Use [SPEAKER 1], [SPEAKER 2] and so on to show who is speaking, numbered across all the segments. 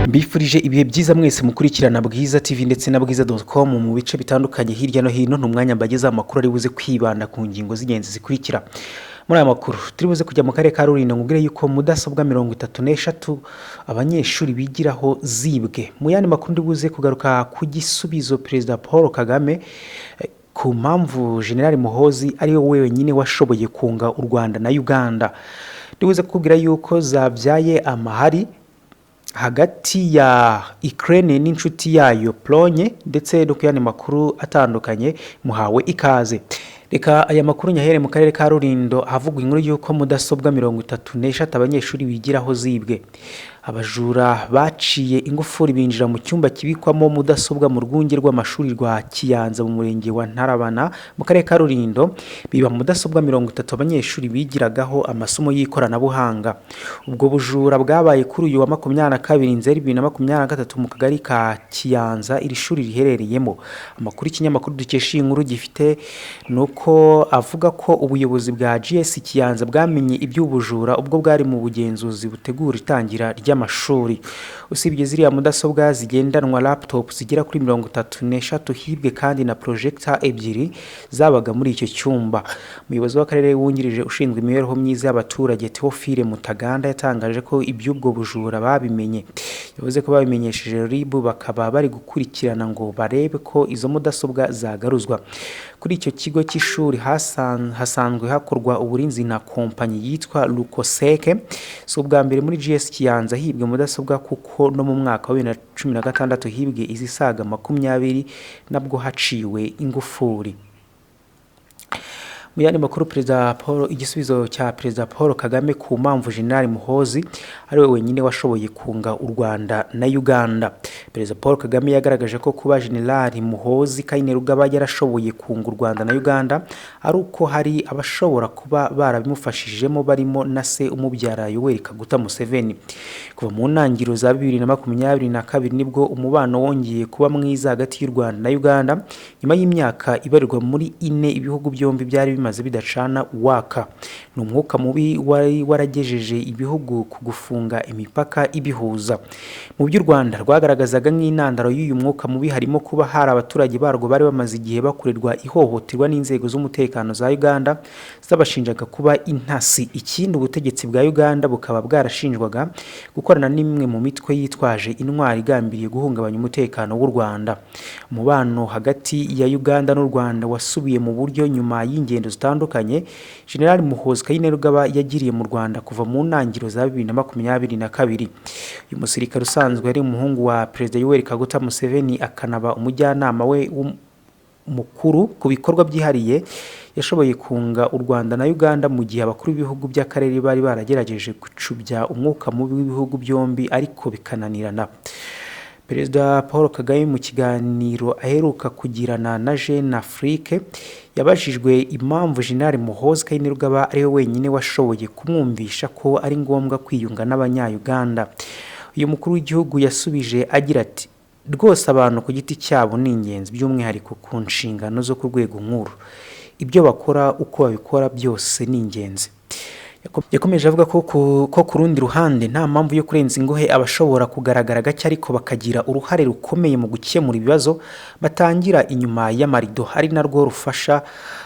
[SPEAKER 1] Mbifurije ibihe byiza mwese mukurikirana Bwiza TV ndetse na bwiza.com mu bice bitandukanye hirya no hino. Ni umwanya mbagezaho amakuru ari buze kwibanda ku ngingo z'ingenzi zikurikira. Muri aya makuru turi buze kujya mu karere ka Rulindo, ngubwire yuko mudasobwa 33 abanyeshuri bigiraho zibwe. Mu yandi makuru ndi buze kugaruka ku gisubizo Perezida Paul Kagame ku mpamvu General Muhozi ari we wenyine washoboye kunga u Rwanda na Uganda. Ndi buze kukubwira yuko zabyaye amahari hagati ya Ukraine n'inshuti yayo Pologne, ndetse no ku yandi makuru atandukanye. Muhawe ikaze. Reka aya makuru nyahere mu karere ka Rulindo, ahavugwa inkuru y'uko mudasobwa 33 abanyeshuri bigiraho zibwe. Abajura baciye ingufuri binjira mu cyumba kibikwamo mudasobwa mu rwunge rw'amashuri rwa Kiyanza mu murenge wa Ntarabana mu karere ka Rulindo, biba mudasobwa 30 abanyeshuri bigiragaho amasomo y'ikoranabuhanga. Ubwo bujura bwabaye kuri uyu wa 22 Nzeri 2023 mu kagari ka Kiyanza iri shuri riherereyemo. Amakuru ikinyamakuru dukesha iyi nkuru gifite ni uko avuga ko ubuyobozi bwa GS Kiyanza bwamenye iby'ubujura ubwo bwari mu bugenzuzi butegura itangira ry'amashuri. Usibye ziriya mudasobwa zigendanwa, laptop zigera kuri 33 hibwe kandi na projector ebyiri zabaga muri icyo cyumba. Umuyobozi w'akarere wungirije ushinzwe imibereho myiza y'abaturage, Theophile Mutaganda, yatangaje ko iby'ubwo bujura babimenye. Yavuze ko babimenyesheje RIB, bakaba bari gukurikirana ngo barebe ko izo mudasobwa zagaruzwa. Kuri icyo kigo cy'ishuri hasanzwe hakorwa uburinzi na kompanyi yitwa Lukoseke. Si ubwa mbere muri GS Kiyanza hibwe mudasobwa, kuko no mu mwaka wa 2016 hibwe izisaga 20, nabwo haciwe ingufuri. Mu yandi makuru, Perezida Paul, igisubizo cya Perezida Paul Kagame ku mpamvu General Muhozi ari we wenyine washoboye kunga u Rwanda na Uganda. Perezida Paul Kagame yagaragaje ko kuba General Muhozi Kainerugaba yarashoboye kunga u Rwanda na Uganda ari uko hari abashobora kuba barabimufashijemo, barimo na se umubyara Yoweri Kaguta Museveni. Kuva mu ntangiriro za 2022 nibwo umubano wongeye kuba mwiza hagati y'u Rwanda na Uganda, nyuma y'imyaka ibarirwa muri ine ibihugu byombi byari bimaze bidacana waka. Ni umwuka mubi wari waragejeje ibihugu ku gufunga imipaka ibihuza. Mu by'u Rwanda rwagaragazaga nk'intandaro y'uyu mwuka mubi harimo kuba hari abaturage barwo bari bamaze igihe bakorerwa ihohoterwa n'inzego z'umutekano za Uganda zabashinjaga kuba intasi. Ikindi, ubutegetsi bwa Uganda bukaba bwarashinjwaga gukorana n'imwe mu mitwe yitwaje intwari igambiriye guhungabanya umutekano w'u Rwanda. Umubano hagati ya Uganda n'u Rwanda wasubiye mu buryo nyuma y'ingendo zitandukanye General Muhoozi Kainerugaba yagiriye mu Rwanda kuva mu ntangiriro za 2022. Uyu musirikare usanzwe ari umuhungu wa Perezida Yoweri Kaguta Museveni, akanaba umujyanama we mukuru ku bikorwa byihariye, yashoboye kunga u Rwanda na Uganda mu gihe abakuru b'ibihugu by'akarere bari baragerageje gucubya umwuka mubi w'ibihugu byombi ariko bikananirana. Perezida Paul Kagame mu kiganiro aheruka kugirana na Jeune Afrique yabajijwe impamvu General Muhoozi Kainerugaba ari we wenyine washoboye kumwumvisha ko ari ngombwa kwiyunga n'abanya-Uganda. Uyu mukuru w'igihugu yasubije agira ati: "Rwose abantu ku giti cyabo ni ingenzi, by'umwihariko ku nshingano zo ku rwego nkuru. Ibyo bakora, uko babikora, byose ni ingenzi." Yakomeje avuga ko ku rundi ruhande nta mpamvu yo kurenza ingohe abashobora kugaragara gake ariko bakagira uruhare rukomeye mu gukemura ibibazo batangira inyuma y'amarido, ari narwo rufasha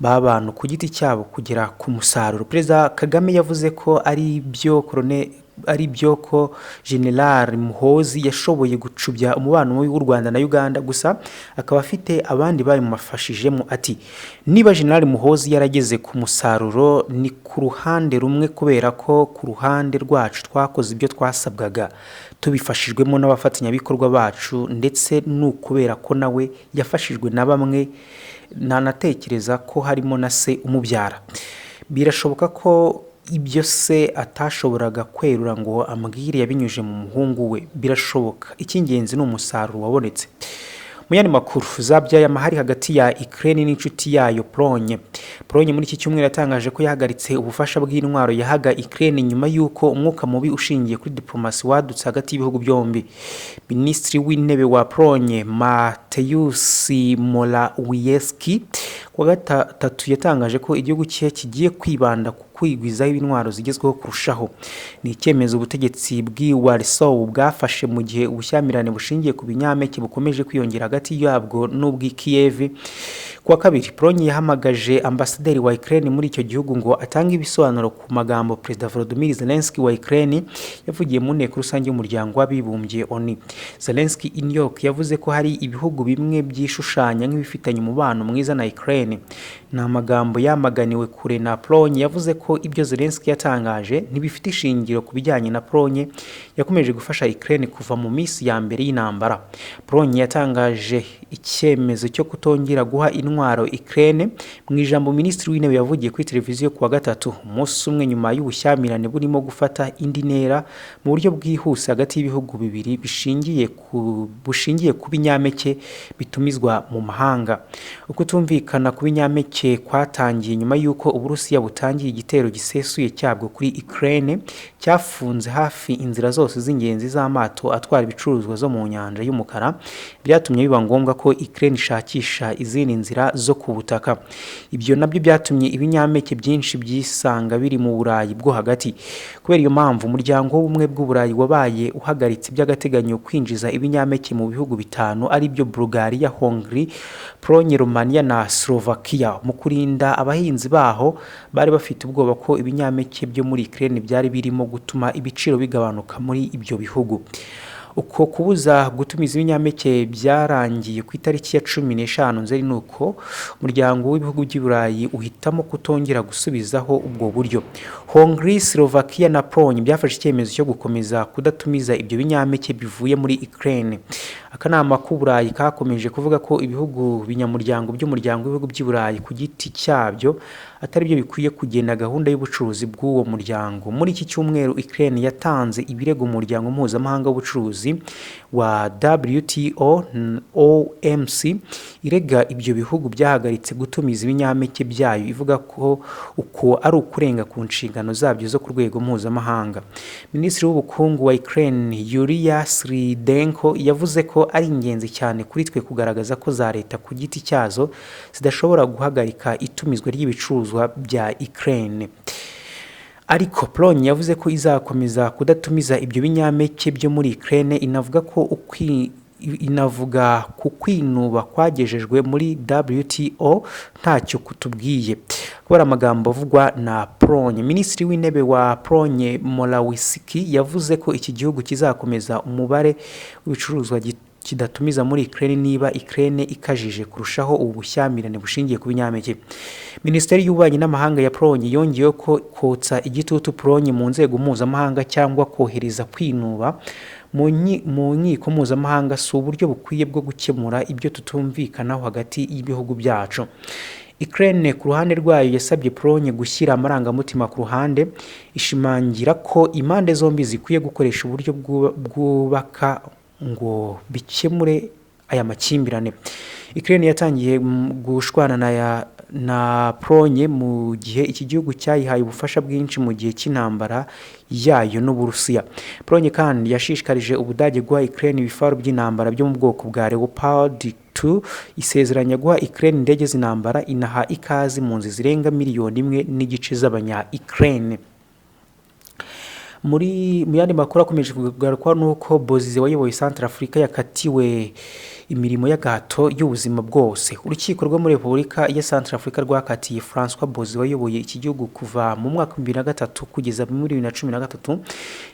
[SPEAKER 1] ba bantu ku giti cyabo kugera ku musaruro. Perezida Kagame yavuze ko ari byo ko General Muhozi yashoboye gucubya umubano mubi w'u Rwanda na Uganda, gusa akaba afite abandi babimufashijemo. Ati: "Niba General Muhozi yarageze ku musaruro ni ku ruhande rumwe, kubera ko ku ruhande rwacu twakoze ibyo twasabwaga tubifashijwemo n'abafatanyabikorwa bacu, ndetse n'ukubera ko nawe yafashijwe na bamwe, nanatekereza ko harimo na se umubyara. Birashoboka ko ibyo se atashoboraga kwerura ngo ambwire yabinyujije mu muhungu we, birashoboka. Icy'ingenzi ni umusaruro wabonetse." Mu yandi makuru, zabyaye amahari hagati ya Ukraine n'inshuti yayo Pologne. Pologne muri iki cyumweru yatangaje ko yahagaritse ubufasha bw'intwaro yahaga Ukraine nyuma y'uko umwuka mubi ushingiye kuri diplomasi wadutse hagati y'ibihugu byombi. Minisitiri w'intebe wa Pologne, Mateusz Morawiecki, kuwa gatatu yatangaje ko igihugu cye kigiye kwibanda ku kwigwizaho intwaro zigezweho kurushaho. Ni icyemezo ubutegetsi bw'i Warsaw bwafashe mu gihe ubushyamirane bushingiye ku binyampeke bukomeje kwiyongera hagati yabwo n'ubw'i Kiev. Kuwa kabiri, Polonye yahamagaje ambasaderi wa Ukraine muri icyo gihugu ngo atange ibisobanuro ku magambo Perezida Volodymyr Zelensky wa Ukraine yavugiye mu nteko rusange y'umuryango w'abibumbye ONU. Zelensky i New York yavuze ko hari ibihugu bimwe byishushanya nk'ibifitanye umubano mwiza na Ukraine. Ni amagambo yamaganiwe kure na Polonye, yavuze ko ibyo Zelensky yatangaje ntibifite ishingiro ku bijyanye na Polonye yakomeje gufasha Ukraine kuva mu minsi ya mbere y'intambara. Polonye yatangaje icyemezo cyo kutongera guha intwaro Ukraine mu ijambo Minisitiri w'Intebe yavugiye kuri televiziyo kuwa gatatu, umunsi umwe nyuma y'ubushyamirane burimo gufata indi ntera mu buryo bwihuse hagati y'ibihugu bibiri bushingiye ku binyampeke bitumizwa mu mahanga. Ukutumvikana ku binyampeke kwatangiye nyuma y'uko Uburusiya butangiye igitero gisesuye cyabwo kuri Ukraine, cyafunze hafi inzira zose z'ingenzi z'amato atwara ibicuruzwa zo mu nyanja y'umukara. Byatumye biba ngombwa ko Ukraine ishakisha izindi nzira zo ku butaka. Ibyo nabyo byatumye ibinyampeke byinshi byisanga biri mu Burayi bwo hagati. Kubera iyo mpamvu, umuryango w'ubumwe bw'Uburayi wabaye uhagaritse by'agateganyo kwinjiza ibinyampeke mu bihugu bitanu, ari byo Bulgaria, Hongrie, Pologne, Romania na Slovakia, mu kurinda abahinzi baho bari bafite ubwoba ko ibinyampeke byo muri Ukraine byari birimo gutuma ibiciro bigabanuka muri ibyo bihugu. Uko kubuza gutumiza ibinyampeke byarangiye ku itariki ya 15 Nzeri, nuko umuryango w'ibihugu by'i Burayi uhitamo kutongera gusubizaho ubwo buryo. Hongrie, Slovakia na Pologne byafashe icyemezo cyo gukomeza kudatumiza ibyo binyampeke bivuye muri Ukraine. Akanama k'Uburayi kakomeje kuvuga ko ibihugu binyamuryango by'umuryango w'ibihugu by'i Burayi ku giti cyabyo atari byo bikwiye kugena gahunda y'ubucuruzi bw'uwo muryango. Muri iki cyumweru, Ukraine yatanze ibirego mu muryango mpuzamahanga w'ubucuruzi wa WTO OMC, irega ibyo bihugu byahagaritse gutumiza ibinyampeke byayo, ivuga ko uko ari ukurenga ku nshingano zabyo zo ku rwego mpuzamahanga. Minisitiri w'ubukungu wa Ukraine, Yulia Svyrydenko, yavuze ko ari ingenzi cyane kuri twe kugaragaza ko za leta ku giti cyazo zidashobora guhagarika itumizwa ry'ibicuruzwa bya Ukraine. Ariko Pologne yavuze ko izakomeza kudatumiza ibyo binyampeke byo muri Ukraine, inavuga ku kwinuba kwagejejwe muri WTO ntacyo kutubwiye kubera amagambo avugwa na Pologne. Minisitiri w'Intebe wa Pologne, Morawiecki, yavuze ko iki gihugu kizakomeza umubare w'ibicuruzwa kidatumiza muri Ukraine niba Ukraine ikajije kurushaho ubu bushyamirane bushingiye ku binyampeke. Minisiteri y'Ububanyi n'Amahanga ya Pologne yongeyeho ko kotsa igitutu Pologne mu nzego mpuzamahanga cyangwa kohereza kwinuba mu nkiko mpuzamahanga si uburyo bukwiye bwo gukemura ibyo tutumvikanaho hagati y'ibihugu byacu. Ukraine ku ruhande rwayo yasabye Pologne gushyira amarangamutima ku ruhande, ishimangira ko impande zombi zikwiye gukoresha uburyo bwubaka ngo bikemure aya makimbirane. Ukraine yatangiye gushwana na Pologne mu gihe iki gihugu cyayihaye ubufasha bwinshi mu gihe cy'intambara yayo n'Uburusiya. Pologne kandi yashishikarije Ubudage guha Ukraine ibifaru by'intambara byo mu bwoko bwa Leopard 2, isezeranya guha Ukraine indege z'intambara, inaha ikaze impunzi zirenga miliyoni 1.5 z'abanya Ukraine. Muri mu yandi makuru akomeje kugarukwa nuko Bozize wayoboye Central Africa yakatiwe imirimo y'agahato y'ubuzima bwose. Urukiko rwo muri Repubulika ya Central Africa rwakatiye Francois Bozize wayoboye iki gihugu kuva mu mwaka wa 2003 kugeza muri 2013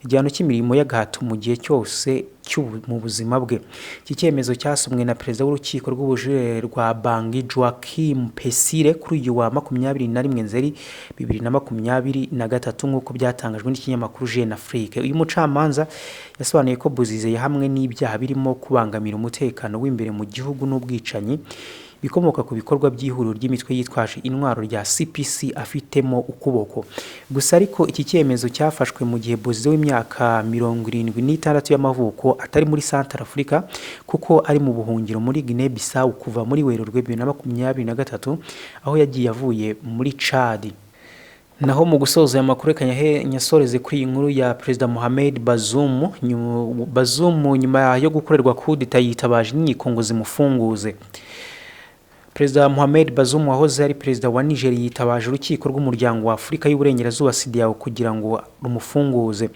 [SPEAKER 1] igihano cy'imirimo y'agahato mu gihe cyose mu buzima bwe. Iki cyemezo cyasomwe na perezida w'urukiko rw'ubujurire rwa Bangui, Joachim Pesire, kuri uyu wa 21 Nzeri 2023, nk'uko byatangajwe n'ikinyamakuru Jeune Afrique. Uyu mucamanza yasobanuye ko Bozize yahamwe n'ibyaha birimo kubangamira umutekano w'imbere mu gihugu n'ubwicanyi bikomoka ku bikorwa by'ihuriro ry'imitwe yitwaje intwaro rya CPC afitemo ukuboko. Gusa ariko iki cyemezo cyafashwe mu gihe Bozize w'imyaka 76 y'amavuko atari muri Central Africa, kuko ari mu buhungiro muri Guinea Bissau kuva muri Werurwe 2023, aho yagiye avuye muri Chad. Naho mu gusoza aya makuru, reka nyasoreze kuri iyi nkuru ya Perezida Mohamed Bazoum. Bazoum nyuma yo gukorerwa kudeta yitabaje inkiko ngo zimufunguze. Perezida Mohamed Bazoum wahoze ari perezida wa Niger yitabaje urukiko rw'umuryango wa Afurika y'Uburengerazuba CEDEAO kugira ngo rumufunguze.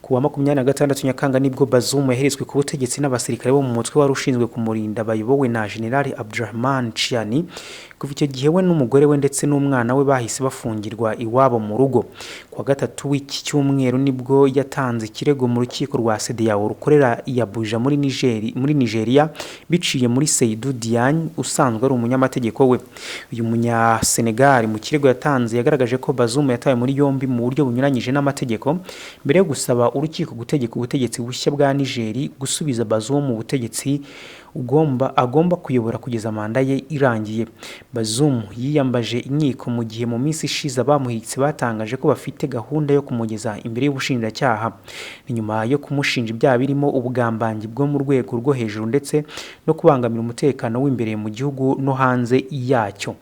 [SPEAKER 1] Ku wa 26 Nyakanga nibwo Bazoum yaheretswe ku butegetsi n'abasirikare bo mu mutwe wari ushinzwe kumurinda bayobowe na General Abdurrahman Chiani. Kuva icyo gihe we n'umugore we ndetse n'umwana we bahise bafungirwa iwabo mu rugo. Ku wa gatatu w'iki cyumweru nibwo yatanze ikirego mu rukiko rwa CEDEAO rukorera i Abuja muri Nigeria biciye muri Seydou Diagne usanzwe ari umunyamategeko we. Uyu munya Senegal mu kirego yatanze yagaragaje ko Bazoum yatawe muri yombi mu buryo bunyuranyije n'amategeko mbere yo gusaba urukiko gutegeka ubutegetsi bushya bwa Niger gusubiza Bazoum mu butegetsi agomba kuyobora kugeza manda ye irangiye. Bazoum yiyambaje inkiko mu gihe mu minsi ishize abamuhitse batangaje ko bafite gahunda yo kumugeza imbere y'ubushinjacyaha. Ni nyuma yo kumushinja ibyaha birimo ubugambanyi bwo mu rwego rwo hejuru ndetse no kubangamira umutekano w'imbere mu gihugu no hanze yacyo.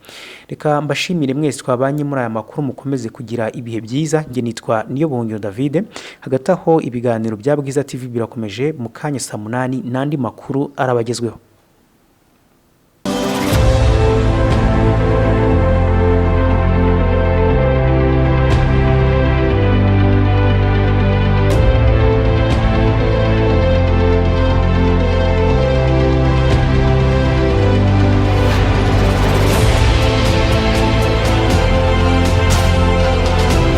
[SPEAKER 1] Reka mbashimire mwese twabanye muri aya makuru, mukomeze kugira ibihe byiza. Njye nitwa Niyobuhungiro David. Hagati aho ibiganiro bya Bwiza TV birakomeje mu kanya saa 8 n'andi makuru arabagezweho.